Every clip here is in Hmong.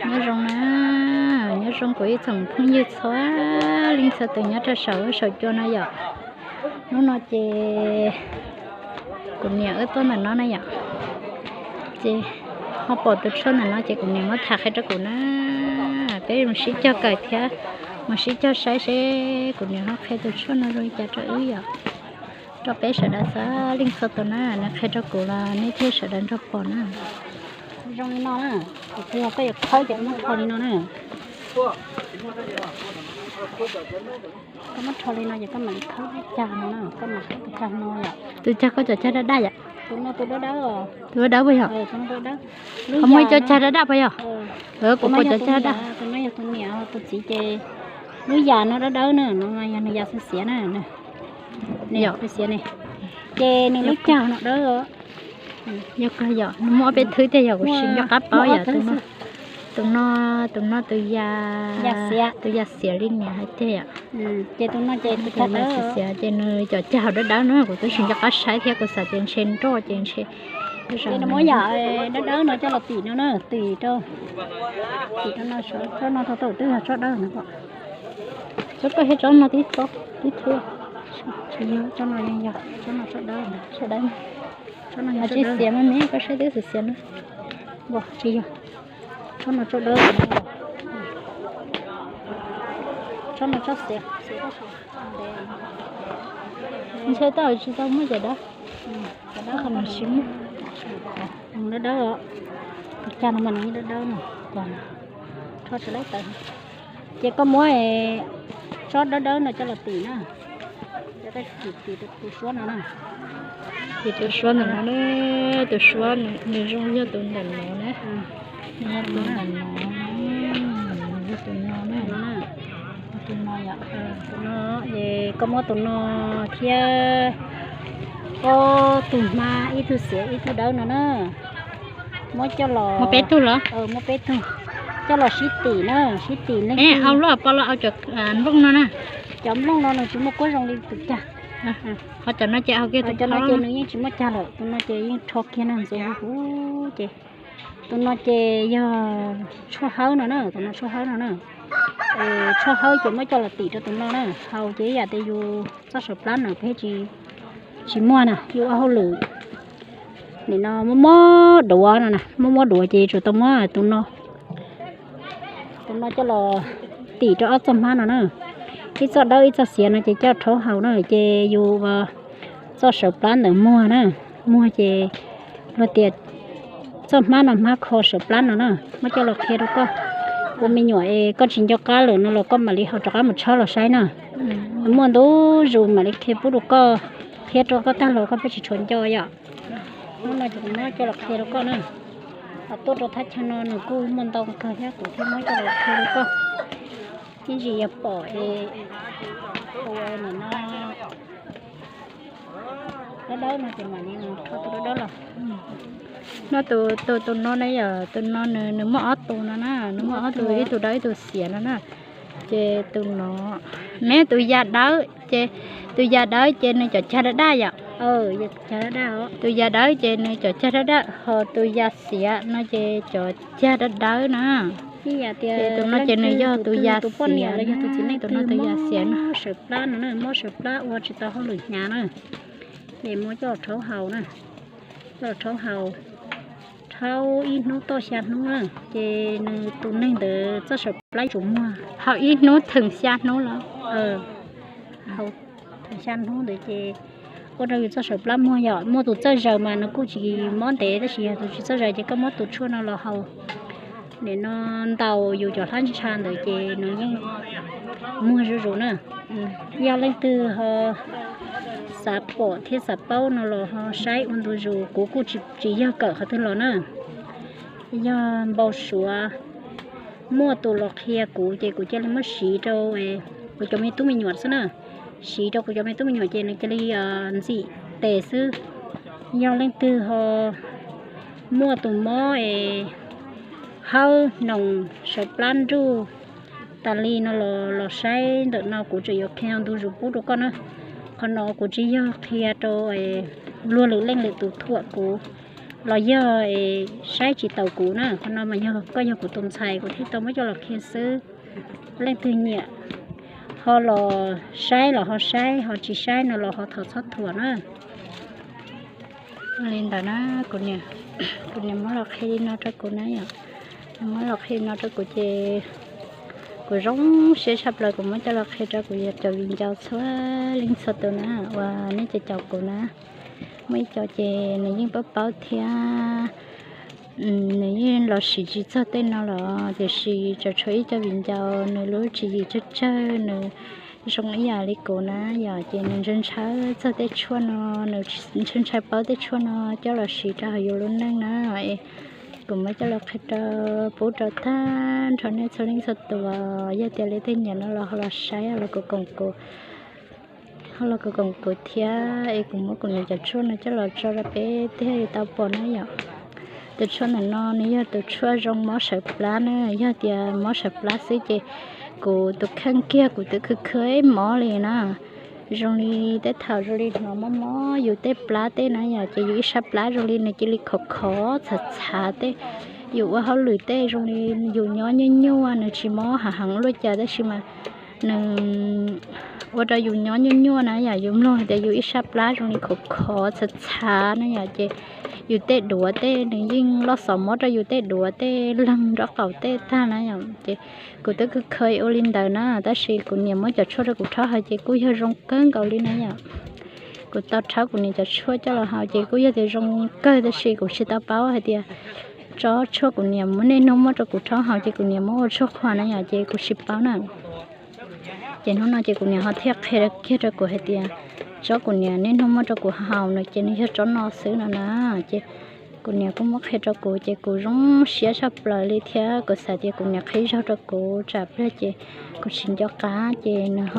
Nyob zoo na, nyob zoo kuv ib tsoom phooj ywg txhua leej txhua tus nyob rau saum huab saum cua no yom. Hnub no ces kuv niam wb tuaj ntawm no na yom, ces ho pom tus tshuaj ntawm no ces kuv niam muab tham qhia rau kuv na. Peb mus sib cog kawm thiab mus sib cog saib seb kuv niam ho qhia tus tshuaj no zoo li cas rau wb yom, rau peb sawv daws txhua leej txhua tus na. Nws qhia rau kuv los nej thiaj sawv daws nrog pom na. Zoo li no na, kuv qhia koj yuav khawb ces koj muab rho li no na. Koj muab rho li no ces koj mam li khawb cag no na, koj mam khawb tus cag no yom. Tus cag koj cov cag daj daj yom? Tus no tus dawb dawb os. Tus dawb dawb puas yog? Tus no dawb dawb. Ho muaj ib co cag daj daj puas yog? Kuv pom cov cag daj. Tus no yog tus niam, tus txiv ces lub yam no dawb dawb na, no yog nws yam xiav xiav na. Yam xiav ne, ces nws lub cag no dawb. Yog kawg yom, nws muaj ob peb thwb tiag yom, kuv tsis nco qab paub yom. Tus no, tus no tus ya, tus ya xiav li niam hais tiag yom. Ces tus no ces tus cag dawb xiav ces nws cov cag dawb dawb na, kuv twb tsis nco qab saib thiab, kuv xav tias ntshe nroj ces ntshe. Ces nws muab yam dawb dawb no coj los tim no na, tim rau, tim rau no, tsob no tau tau twb yog tsob dawb no. Tsob koj thiab tsob no tib tsob tib thwb. Tsis yog, tsob no yeej yog, tsob no tsob dawb, tsob dawb. Tsob no tsis xiav mas me, koj saib twb xiav xiav na. Tsis yog, tsob no tsob dawb. Tsob no tsob xiav. Ntshe tau tsis tau muaj cov dawb. Cov dawb qhov no tsis muaj. Dawb dawb, tus cag no mas nws dawb dawb no, rho tsis laib tawv. Ces koj muab tsob dawb dawb no coj los tim na. Tim tus suab no na. Tim tus suab ntawm no na, tus suab nws zoo yog tus ntawm no na. Yog tus ntawm no, yog tus no na. Tus no yom, tus no, es koj muab tus no thiab ob tug hmab, ib tug xiav ib tug dawb no na. Muab coj los, muab peb tug los? Muab peb tug coj los sib tim na, sib tim leej twg. Au lub pov los au cov nplooj no na. Cov nplooj no nws tsis muaj kuab zoo li tus cag. Ho cov no ces, cov no ces nws yeej tsis muaj cag lawm, tus no ces yeej rho kiag na, ntxuav huv huv ces. Tus no ces yog tshuaj hawb no na, tus no tshuaj hawb no na. Tshuaj hawb ces muab coj los tim rau tus no na, haus ces ib yam tias yus txoj saw plab no peb tsis muaj na, yus ua hauj lwm nim no muab muab duav no na, muab muab duav ces yuav tsum tau muab tus no, tus no coj los tim rau ob txoj hmab no na. Ib txoj dawb ib txoj xiav no ces coj rhaub haus na, ces yus ua txoj saw plab ntawm muag na, muag ces luag tias txoj hmab no hmab kho saw plab no na. Muab coj los qhia rau koj, ua me nyuam es koj tsis nco qab lawm no los koj mam li ho rov qab mus tshawb los saib na. Muaj ntu zus mam li qhia pub rau koj, qhia rau koj tag los koj pheej tsis tshua nco yom. Hnub no ces kuv muab coj los qhia rau koj na. Tuaj rau thaj chaw no nws kuj muaj ntau kawg thiab, kuv thiaj muab coj los qhia rau koj. Ib ntsis yog pom es ua nim no dawb dawb no ces mam li rho tus dawb dawb los. No tus, tus, tus no ne yom, tus no nws, nws muaj ob tug no na, nws muaj ob tug, ib tug dawb ib tug xiav no na. Ces tus no, neb tus ya dawb ces, tus ya dawb ces nws cov cag daj daj yom. Tus ya dawb ces nws cov cag daj daj, ho tus ya xiav no ces cov cag dawb dawb na. Ces tus no ces nws yog tus ya xiav, tus no tus ya xiav no. Saw plab no na, mob saw plab ua tsis tau hauj lwm hnyav na. Ces muab coj rhaub haus na, coj rhaub haus, rhaub ib hnub toj xya hnub na, ces nws tus neeg ntawd txoj saw plab yuav tsum muag. Haus ib hnub theem xya hnub los? Haus theem xya hnub ntawd ces ua rau yus txoj saw plab muag. Yog muaj tus txawj zaws mas nws kuj tsis mob ntev, tab sis yog tus tsis txawj zaws ces koj muab tus tshuaj no los haus nim no ntaus yus cov hlab ntsha ntawd ces nws yeej muag zuj zus na. Yog leej twg ho xav pom thiab xav paub no los ho saib ua ntu zus, kuv kuj tsis yog kawm qhov twg los na. Yog npau suav muaj tus los qhia kuv ces kuv cia li muab siv rau kuv cov me tub me nyuam xwb na. Siv rau kuv cov me tub me nyuam ces nws cia li ntxim tes xwb. Yog leej twg ho muaj tus mob es hawb hnoos sawv plab nruj tas li no los, los saib ntawm no kuv tseem yuav qhia ntu zus pub rau koj na. Qhov no kuv tsis yog qhia rau luag lwm leej lwm tus thuam kuv, los yog saib tsis taus kuv na. Qhov no mas yog koj yog kuv tus ntxhais kuv thiaj tau muab coj los qhia xwb. Leej twg nyiam ho los saib los ho saib, ho tsis saib no los ho thov txhob thuam na. Li ntawd na, kuv niam, kuv niam muab los qhia li no rau kuv na yom. Nws muab los qhia li no rau kuv ces kuv zoo siab tshaj plaws, kuv muab coj los qhia rau kuv cov viv ncaus txhua leej txhua tus na, uas nej cov caum kuv na. Muaj ib co ces nws yeej paub paub thiab, nws yeej los sim tsis txog tej no los tiam sis tseem tshuav ib co viv ncaus nws lub tswv yim tsawg tsawg, nws zoo ib yam li kuv na yom, ces nws ntshaw ntshaw txog tej tshuaj no, nws ntshaw ntshaw paub tej tshuaj no coj los siv rau hauv yus lub neej na. Kuv muab coj los qhia rau, pub rau tag nrho nej txhua leej txhua tus, yog tias leej twg nyiam no los ho los saib los kuv koom kuv ho los kuv koom kuv thiab es kuv muab kuv niam cov tshuaj no coj los tso rau peb thiaj li tau pom na yom. Tus tshuaj ntawm no nws yog tus tshuaj zoo mob sawv plab na, yog tias mob sawv plab xwb ces kuv tus kheej kiag kuv twb khwv khwv mob li na. Zoo li tej thaum zoo li hnov mob mob yus tej plab tej na yom, ces yus ib sab plab zoo li nws cia li khov khov txhav txhav tej, yus ua hauj lwm tej zoo li yus nyob nyuaj nyuaj nws tsis mob hav heev luaj cas tab sis mas nws ua rau yus nyob nyuaj nyuaj na yom, yus mloog hais tias yus ib sab plab zoo li khov khov txhav txhav na yom, ces yus tej duav tej nws yeej loj xom mob rau yus tej duav tej leeg nraub qaum tej tag na yom, ces kuv twb khwv khwv ua li ntawd na, tab sis kuv niam muab cov tshuaj rau kuv rhaub haus ces kuj yog zoo kawg nkaus li na yom. Kuv tau rhaub kuv niam cov tshuaj coj los haus ces kuj yog tias zoo kawg tab sis kuv tsis tau paub hais tias tsob tshuaj kuv niam muab niaj hnub muab rau kuv rhaub haus ces kuv niam muab ua tshuaj qhuas na yom, ces kuv tsis paub na. Ces hnub no ces kuv niam ho thiaj qhia kiag rau kuv hais tias tsob kuv niam niaj hnub muab rau kuv haus no ces nws yog tsob no xwb no na. Ces kuv niam kuj muab qhia rau kuv ces kuv zoo siab tshaj plaws li thiab kuv xav tias kuv niam qhia zog rau kuv tsam pliag ces kuv tsis nco qab ces nws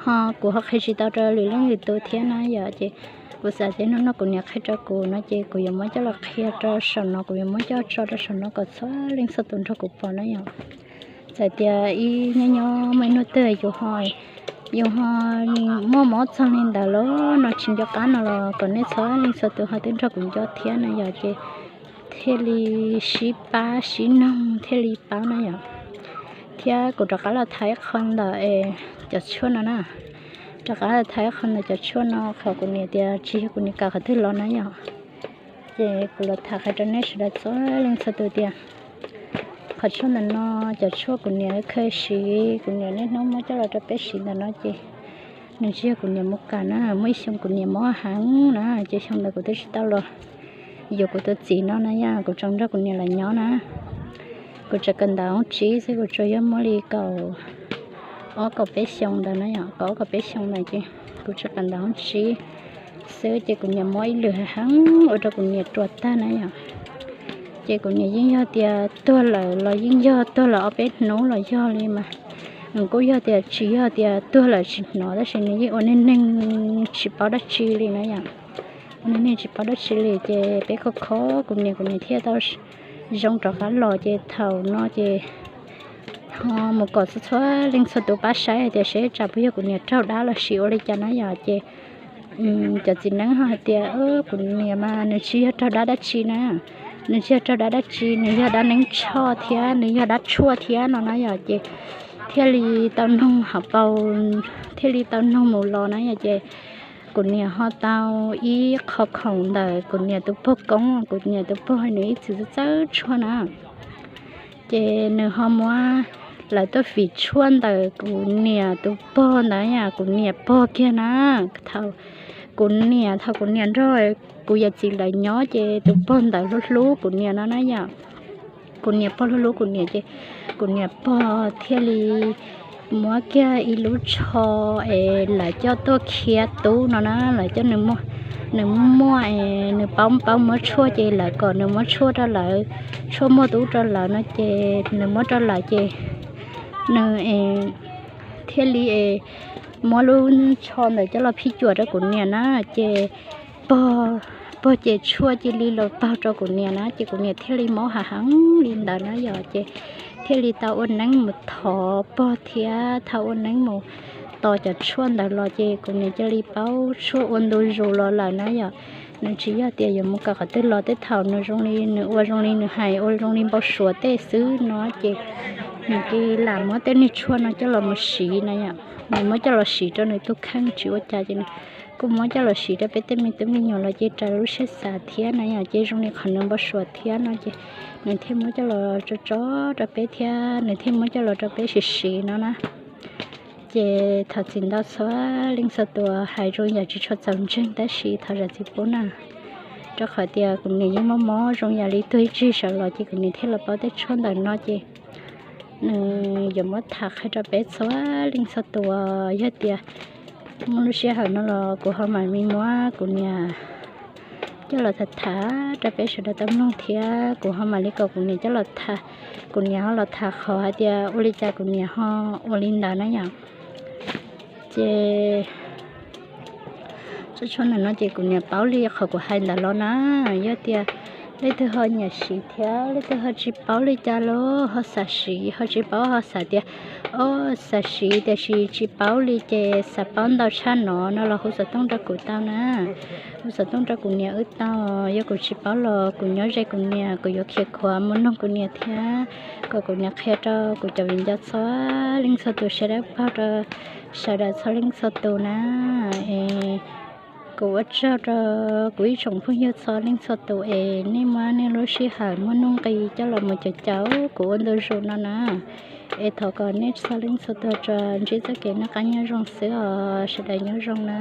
ho, kuv ho qhia tsis tau rau lwm leej lwm tus thiab na yom. Ces kuv xav tias hnub no kuv niam qhia rau kuv no ces kuv yuav muab coj los qhia rau saum no, kuv yuav muab coj tso rau saum no kom txhua leej txhua tus nrog kuv pom na yom. Txawm tias ib nyob nyob muaj ib hnub twg yus ho, yus ho muaj mob txog li ntawd los no tsis nco qab no los kom nej txhua leej txhua tus ho twb nrog kuv nco thiab na yom, ces thiaj li sib pab sib noog thiaj li paub na yom. Thiab kuv rov qab los tham ib qho ntawm cov tshuaj no na. Rov qab los tham ib qho ntawm cov tshuaj no qhov kuv niam tias tsis yog kuv niam kam qhov twg los na yom. Ces kuv los tham qhia rau nej sawv daws txhua leej txhua tus tias qhov tshuaj ntawm no cov tshuaj kuv niam kheev siv, kuv niam niaj hnub muab coj los rau peb siv ntawm no ces nws tsis yog kuv niam mus kam na, muaj ib xyoo kuv niam mob heev na, ces xyoo ntawd kuv twb tsis tau los yuav kuv tus txiv no na yom, kuv tseem nrog kuv niam lawv nyob na. Kuv tseem kawm ntawv hoob tsib xwb, kuv tsuas yog muaj li kaum ob kaum peb xyoo ntawd na yom, kaum ob kaum peb xyoo ntawd ces kuv tseem kawm ntawv hoob tsib xwb ces kuv niam mob ib lwm heev ua rau kuv niam ruam tag na yom. Ces kuv niam yeej yog tias tuag lawm los yeej yog tuag lawm ob peb hnub los yog li mas, kuj yog tias tsis yog tias tuag lawm tsis hnov tab sis nws yeej ua neeg neeg tsis paub dab tsi li na yom. Ua neeg neeg tsis paub dab tsi li ces peb kho kho kuv niam, kuv niam thiaj tau zoo rov qab los ces thaum no ces ho mus kom txhua txhua leej txhua tus pab saib hais tias seb tsam puas yog kuv niam raug dab los sis ua li cas na yom. Ces cov txiv neeb ho hais tias kuv niam mas nws tsis yog raug dab dab tsi na, nws tsis yog raug dab dab tsi, nws yog dab neeb tshoj thiab nws yog dab tshuaj thiab no na yom. Ces thiaj li tau noog hauv paus, thiaj li tau noog mus los na yom. Ces kuv niam ho tau ib qho khoom ntawm kuv niam tus pog koob, kuv niam tus pog nws ib txwm txawj tshuaj na. Ces nws ho muab lawv tuaj fim tshuaj ntawm kuv niam tus pog ntawd yom, kuv niam pog kiag na. Thaum kuv niam, thaum kuv niam nrog kuv yawm txiv lawv nyob ces tus pog ntawd hlub hlub kuv niam no na yom. Kuv niam pog hlub hlub kuv niam ces kuv niam pog thiaj li muab kiag ib lub tsho es lawv coj tuaj khiav tub no na, lawv coj nws muaj, nws muaj, nws paub paub muab tshuaj ces lawv kom nws muab tshuaj rau lawv, tshuaj muaj tub rau lawv no ces nws muab rau lawv ces nws thiaj li muab lub tsho ntawd coj los phij cuam rau kuv niam na. Ces pog, pog ces tshuaj cia li los pog rau kuv niam na ces kuv niam thiaj li mob hav heev li ntawd na yom. Ces thiaj li tau ua neeb mus thov pog thiab tau ua neeb mus tos cov tshuaj ntawd los ces kuv niam cia li paub tshuaj ua ntu zus los lawm na yom. Nws tsis yog tias yuav mus kom qhov twg los tej thaum nws zoo li nws ua zoo li nws hais ua zoo li npau suav tej xwb no ces nws cia li lam muab tej niag tshuaj no coj los mus siv no yom. Nws muab coj los siv rau nws tus kheej tsis ua cas ces nws kuj muab coj los siv rau peb tej me tub me nyuam los ces raws lub siab xav thiab no yom. Ces zoo li qhov nws npau suav thiab no ces nws thiaj muab coj los tso tso rau peb thiab nws thiaj muab coj los rau peb siv siv no na. Ces thov txim ntau txhua leej txhua tus hais zoo yam tsis tshua txaus ntseeg tab sis thov zam txim pub na. Rau qhov tias kuv niam yeej mob mob zoo yam li tuag ib tsig sawv los ces kuv niam thiaj los paub tej tshuaj ntawm no ces nws yuav muab tham qhia rau peb txhua leej txhua tus. Yog tias muaj lub sij hawm no los kuv ho mam li muab kuv niam coj los tham tham rau peb sawv daws tau mloog thiab kuv ho mam li kom kuv niam coj los tham, kuv niam ho los tham qhov hais tias ua li cas kuv niam ho ua li ntawd na yom. Ces tshuaj ntawm no ces kuv niam paub li qhov kuv hais ntawd los na. Yog tias leej twg ho nyiam siv thiab leej twg ho tsis paub li cas los ho xav siv ho tsis paub ho xav tias, o, xav siv tiam sis tsis paub li ces xav paub ntau tshaj no no los hu xov tooj rau kuv tau na. Hu xov tooj rau kuv niam wb tau. Yog kuv tsis paub los kuv nyob ze kuv niam kuv yuav khiav khuav mus noog kuv niam thiab kom kuv niam qhia rau kuv cov viv ncaus txhua leej txhua tus sawv daws pab rau sawv daws txhua leej txhua tus na. Es kuv ua tsaug rau kuv ib tsoom phooj ywg txhua leej txhua tus es nej muab nej lub sij hawm muaj nuj nqis coj los mus caum caum kuv ua ntu zus no na. Es thov kom nej txhua leej txhua tus tsuas ntsib txoj kev noj qab nyob zoo xwb os, sawv daws nyob zoo na.